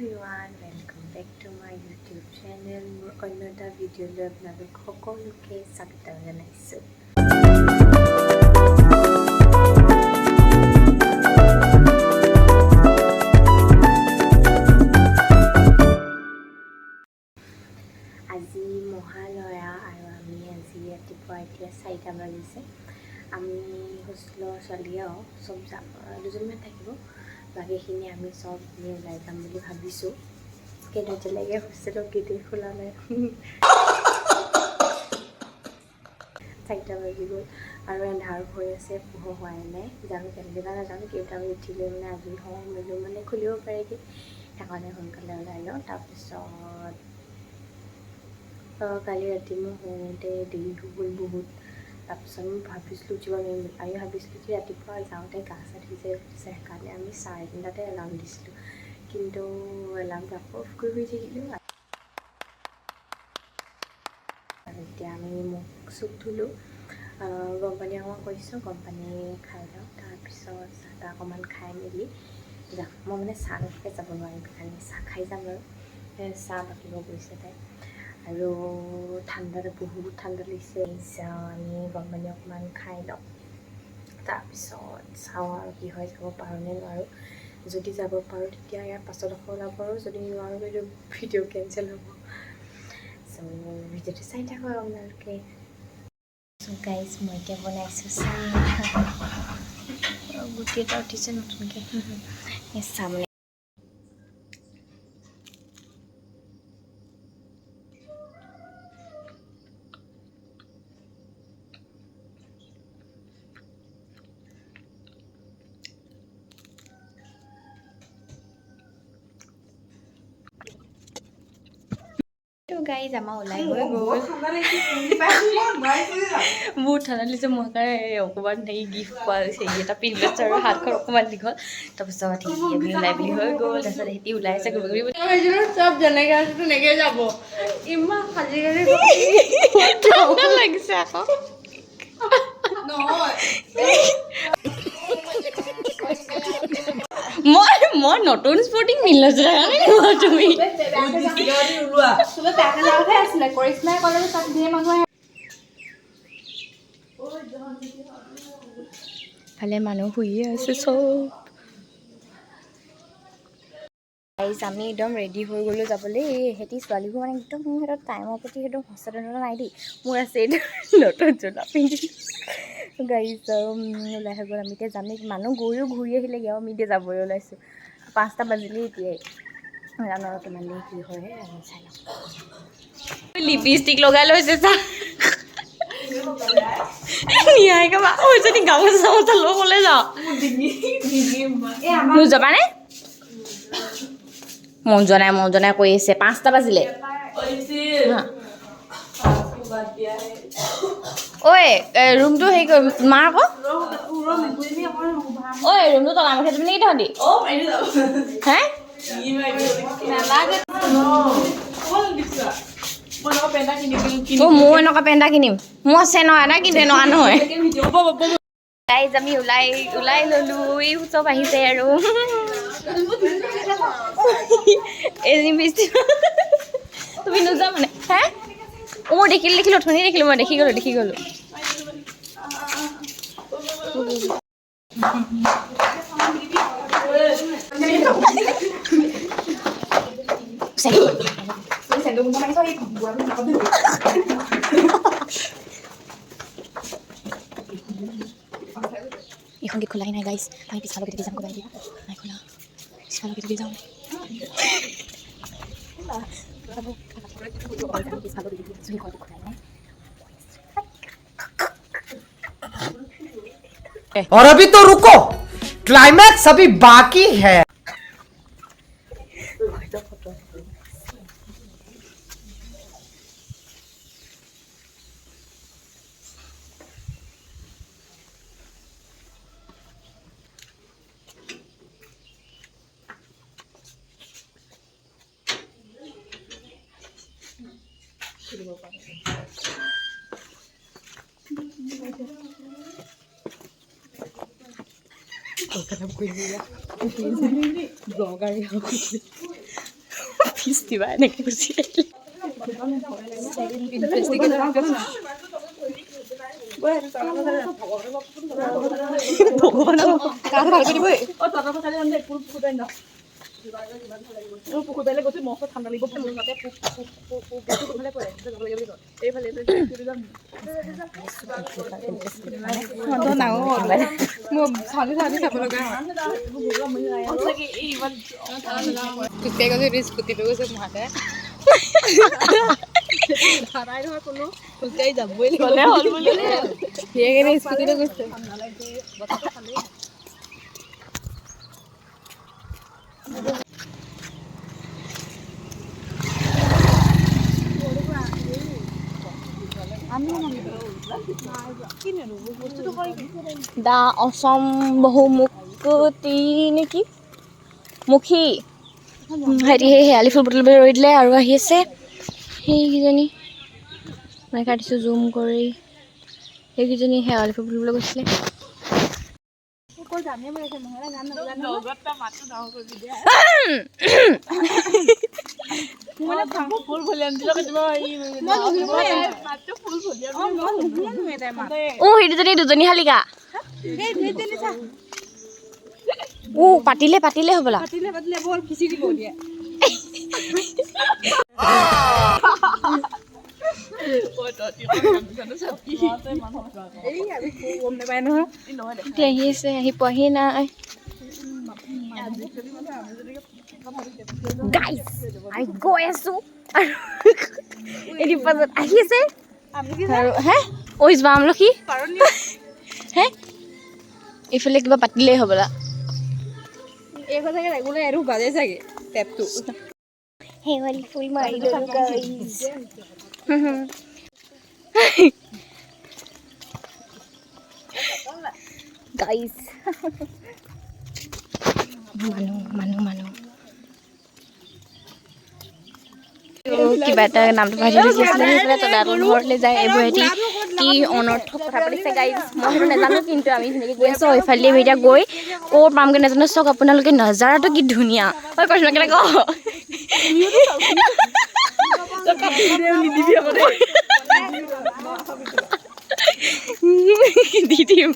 Everyone, welcome back to my YouTube channel. মোৰ অন্য এটা ভিডিঅ'লৈ আপোনালোক সকলোকে স্বাগতম জনাইছোঁ। আজি মহালয়া আৰু আমি আজি ৰাতিপুৱা, এতিয়া 4টা বাজিছে, আমি হোষ্টেলৰ ছোৱালীয়ে আৰু চব যাম। দুজনীমান থাকিব, বাকীখিনি আমি চব আমি ওলাই যাম বুলি ভাবিছোঁ। কিন্তু এতিয়ালৈকে হোষ্টেলৰ গেটেই খোলা নাই। 4টা বাজি গ'ল আৰু এন্ধাৰ হৈ আছে, পোহৰ হোৱাই নাই। জানো কেনেকৈ বা নাজানো, কেইটা বাজি উঠিলে মানে আজৰি হওঁ মেলো, মানে খুলিব পাৰে কি, সেইকাৰণে সোনকালে ওলাই লওঁ। তাৰপিছত কালি ৰাতি মোৰ শুওঁতে দেৰি হৈ গ'ল বহুত। তাৰপিছত মই ভাবিছিলোঁ উঠিব নোৱাৰিম বুলি। আমি ভাবিছিলোঁ কি ৰাতিপুৱা যাওঁতে গা চা ধুই যায় উঠিছে, সেইকাৰণে আমি 3:30তে এলাৰ্ম দিছিলোঁ। কিন্তু এলাৰ্মটো আকৌ অফ কৰি শুই থাকিলোঁ। আৰু এতিয়া আমি মুখ চুখ ধুলোঁ, গৰম পানী অকণমান কৰিছোঁ, গৰম পানী খাই লওঁ। তাৰপিছত চাহ তাহ অকণমান খাই মেলি যাম। মই মানে চাহ নোখোৱাকৈ যাব নোৱাৰিম, সেইকাৰণে চাহ খাই যাম। আৰু চাহ বাকিব গৈছে তাই। আৰু ঠাণ্ডাত বহুত ঠাণ্ডা লাগিছে। যাওঁ, আমি গৰম পানী অকণমান খাই লওঁ, তাৰপিছত চাওঁ আৰু কি হয়, যাব পাৰোঁ নে নোৱাৰোঁ। যদি যাব পাৰোঁ, তেতিয়া ইয়াৰ পাছত আকৌ ওলাব পাৰোঁ। যদি নোৱাৰোঁ, সেইটো ভিডিঅ' কেঞ্চেল হ'ব। চ' ভিডিঅ'টো চাই থাকক আপোনালোকে। চ' গাইজ, মই এতিয়া বনাইছোঁ চাহ। গুটি এটা উঠিছে নতুনকৈ। এই চাহ মানে গাইজ, আমাৰ ওলাই হৈ গ'ল। বহুত ঠাণ্ডা লাগিছে। মই সেইকাৰণে অকণমান হেৰি গিফ্ট পোৱা হেৰি এটা পিন্ধি লৈছোঁ আৰু হাতখন অকণমান দীঘল। তাৰপিছত হেৰি আমি ওলাই মেলি হৈ গ'ল। তাৰপিছত সিহঁতি ওলাই আছে ঘূৰি ঘূৰি। চব যেনেকে আছে তেনেকে যাব, ইমান সাজি কাজি। ঠাণ্ডা লাগিছে আকৌ। নহয়। মই নতুন স্পৰ্টিং পিন্ধি লৈছোঁ, সেইকাৰণে তুমি চবে পেকেজতহে আছিলে। কৰিশ্মাই ক'লে যে তাত ধেৰ মানুহ আহে। ফালে মানুহ শুইয়ে আছে চব। গাইজ, আমি একদম ৰেডি হৈ গ'লোঁ যাবলৈ। এই ইহঁতি ছোৱালীবোৰ মানে একদম সিহঁতৰ টাইমৰ প্ৰতি একদম সচেতনতা নাই দেই। মোৰ আছে এইটো নতুন জোলা পিন্ধি। গাইজ, ওলাই হৈ গ'ল। আমি এতিয়া যামেই। মানুহ গৈও ঘূৰি আহিলেগৈ আৰু আমি এতিয়া যাবলৈ ওলাইছোঁ। 5টা বাজিলেই এতিয়াই। নাজানো আৰু কিমান দেৰি কি হয়, আমি চাই লওঁ। লিপষ্টিক লগাই লৈছে চা নিয়াই কাবা। ঐ, যদি গামোচা চামোচা লৈ ক'লে যাওঁ, নোযাবানে? মন যোৱা নাই, মন যোৱা নাই কৰি আছে। 5টা বাজিলে। হা। ঐ, ৰুমটো হেৰি কৰি মাৰ আকৌ। ঐ, ৰুমটো তলা মাৰি থৈ নেকি তহঁতি? হে। নালাগে। অ', ময়ো এনেকুৱা পেণ্ট এটা কিনিম। মোৰ আছে নহয় এটা, কিন্তু এনেকুৱা নহয়। গাইজ, আমি ওলাই ওলাই ল'লো। এই চব আহিছে আৰু এজনী বেছি। তুমি নোযোৱা মানে? হে, অ' মই দেখিলোঁ, দেখিলোঁ, অথনি দেখিলোঁ মই, দেখি গ'লোঁ, দেখি গ'লোঁ। এইখন গেট খোলাই নাই গাইজ। আমি পিছফালৰ গেটেদি যাম। ক'বাই দিয়া নাই খোলা, পিছফালৰ গেটেদি যাওঁ। পিছফালৰ গেটেদি সেইখন খোলাই নাই। और अभी तो रुको, क्लाइमैक्स अभी बाकी है। ফিজ দিবা এনেকৈ গুচি আহিলে। দা অসম বহুমুক্তি নেকি মুখী হেৰি, সেই শেৱালি ফুল বুটলিবলৈ ৰৈ দিলে আৰু আহি আছে সেইকেইজনী। মই কাটিছোঁ জুম কৰি। সেইকেইজনী শেৱালি ফুল বুটলিবলৈ গৈছিলে। অ, সেই দুজনী দুজনী শালিকা। ও, পাতিলে পাতিলে হ'বলা। এতিয়া আহি আছে, আহি পোৱাহি নাই। গাইজ, আমি গৈ আছো আৰু এদিন পাছত আহি আছে আৰু হে ঐ যোৱা আমলখি হে এইফালে কিবা পাতিলেই হ'বলা। শেৱালি ফুল মাৰি ল'লো গাইজ। গাইজ, মানুহ মানুহ মানুহ কিবা এটা নামটো পাহৰি আছিলে। সেইফালে তলাতল ঘৰলৈ যায়। এইবোৰ সিহঁতি কি অনৰ্থক কথা পাতিছে গাইজ, মই সেইটো নাজানো, কিন্তু আমি ধুনীয়াকৈ গৈ আছোঁ। এইফালে আমি এতিয়া গৈ ক'ত পামগৈ নাজানো। চাওক আপোনালোকে নজাৰাটো কি ধুনীয়া হয়, কৈছোঁ কেনেকৈ দি দিম।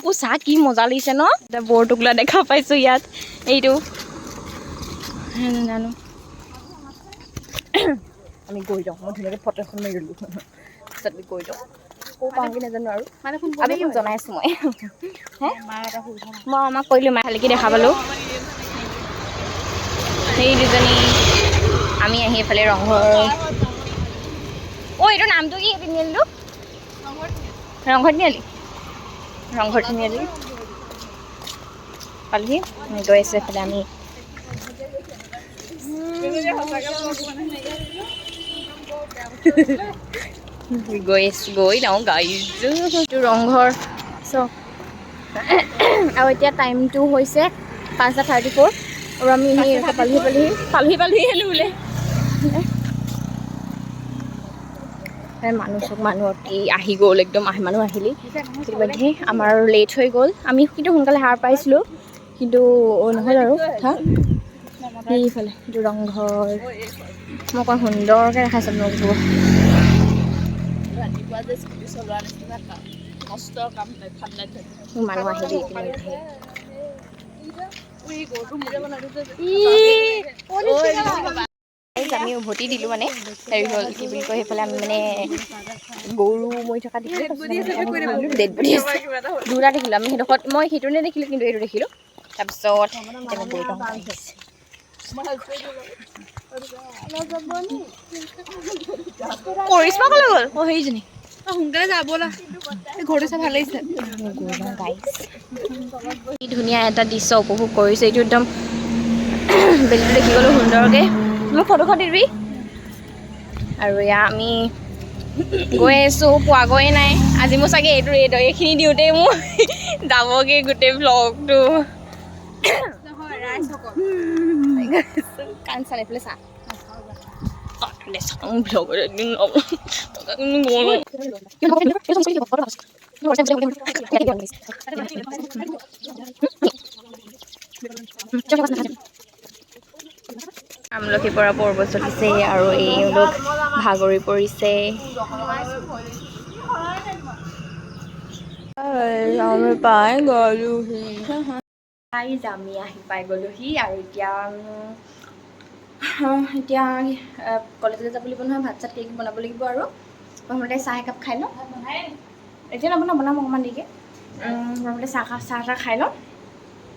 অ' চাহ কি মজা লাগিছে ন। এটা বৰটোকোলা দেখা পাইছোঁ ইয়াত, এইটো নাজানো। আমি গৈ যাওঁ। মই ধুনীয়াকৈ ফটো এখন মাৰি ল'লোঁ, তাৰপিছত আমি গৈ যাওঁ। ক'ৰ পাওঁগৈ নাজানো আৰু আমি জনাই আছোঁ মই। হে, মই আমাক কৰিলোঁ, মায়ে শালিকি দেখা পালোঁ। সেই দুজনী আমি আহি এইফালে ৰংঘৰ। অ' এইটো নামটো কি তিনিআলিটো? ৰংঘৰ তিনিআলি, ৰংঘৰ তিনিআলি পালোহি। আমি গৈ আছোঁ এইফালে। আমি গৈ আছোঁ, গৈ লওঁ গাইজ। এইটো ৰংঘৰ চ। আৰু এতিয়া টাইমটো হৈছে 5:34 আৰু আমি সেই পালোহি পালোহি পালোহি পালোহি হেলো বোলে। মানুহ চব মানুহ অতি আহি গ'ল একদম। আহি মানুহ আহিলেই ইতিমধ্যে আমাৰ লেট হৈ গ'ল। আমি কিন্তু সোনকালে সাৰ পাইছিলোঁ, কিন্তু নহ'ল আৰু কথা। সেইফালে এইটো ৰংঘৰ, মই অকণ সুন্দৰকৈ দেখাইছোঁ আপোনালোকক। মানুহ আহিলে ইতিমধ্যে। আমি উভতি দিলোঁ, মানে হেৰি হ'ল, কি বুলি কয়, সেইফালে আমি মানে গৰু মৰি থকা দেখিলোঁ, ডেড বডি আছে দুটা দেখিলোঁ আমি সেইডোখৰত। মই সেইটো নেদেখিলোঁ, কিন্তু এইটো দেখিলোঁ। তাৰপিছত এতিয়া গৈ লওঁ। কৰিশ্মা ক'লৈ গ'ল? অ' সেইজনী। সোনকালে যাব ব'লা, ঘৰটো চাই ভাল লাগিছে। গৈ লওঁ গাইজ। কি ধুনীয়া এটা দৃশ্য উপভোগ কৰিছোঁ। এইটো একদম বেলিটো দেখি গ'লোঁ সুন্দৰকৈ। মোক ফটোখন দিবি। আৰু এয়া আমি গৈ আছোঁ, পোৱাগৈয়ে নাই। আজি মোৰ চাগে এইটো এইখিনি দিওঁতেই মোৰ যাবগৈ গোটেই ব্লগটো। কাণ চাল এইফালে চা। ব্লগত এদিন আমলখি পৰা পৰ্ব চলিছে আৰু এওঁলোক ভাগৰি পৰিছে। আমি পাই গ'লোহি। গাইজ, আমি আহি পাই গ'লোহি আৰু এতিয়া এতিয়া কলেজলৈ যাব লাগিব নহয়। ভাত চাত কিবা কিবি বনাব লাগিব আৰু প্ৰথমতে চাহ একাপ খাই লওঁ। এতিয়া নবনাওঁ, বনাম অকণমান দেৰিকৈ। প্ৰথমতে চাহ তাহ খাই লওঁ,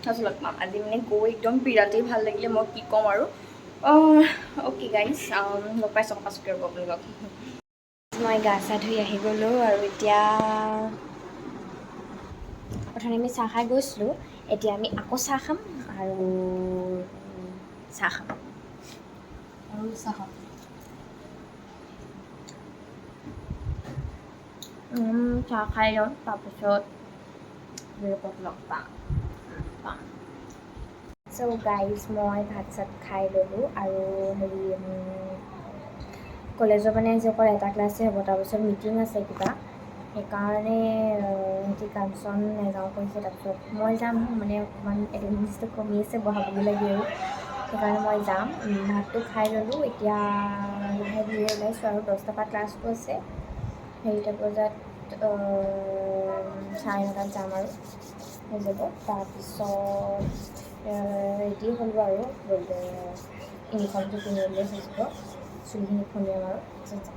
তাৰপিছত লগ পাম। আজি মানে গৈ একদম বিৰাটেই ভাল লাগিলে, মই কি ক'ম আৰু। অ'কে গাইজ, লগ পাইছোঁ অকণ পাছতকৈ, ৰ'ব আপোনালোকক। মই গা চা ধুই আহি গ'লোঁ আৰু এতিয়া প্ৰথমে আমি চাহ খাই গৈছিলোঁ, এতিয়া আমি আকৌ চাহ খাম আৰু চাহ খাম। আৰু চাহ খাম। চাহ খাই লওঁ, তাৰপিছত আপোনালোকক লগ পাম পাম। চ' গাইজ, মই ভাত চাত খাই ল'লোঁ আৰু হেৰি কলেজৰ মানে আজি অকল এটা ক্লাছেই হ'ব, তাৰপিছত মিটিং আছে কিবা। সেইকাৰণে সিহঁতি কাঞ্চন নাযাওঁ কৈছে। তাৰপিছত মই যাম, মানে অকণমান এটেণ্ডেঞ্চটো কমি আছে, বঢ়াবগৈ লাগে আৰু সেইকাৰণে মই যাম। ভাতটো খাই ল'লোঁ, এতিয়া লাহে ধীৰে ওলাইছোঁ আৰু 10টাৰ পৰা ক্লাছটো আছে। হেৰিটা বজাত, 9:30ত যাম আৰু হৈ যাব। তাৰপিছত ৰেডি হ'লোঁ আৰু ইউনিফৰ্মটো পিন্ধিবলৈ হৈ যাব, চুলিখিনি খুন্দিয়াম আৰু তাৰপিছত যাম।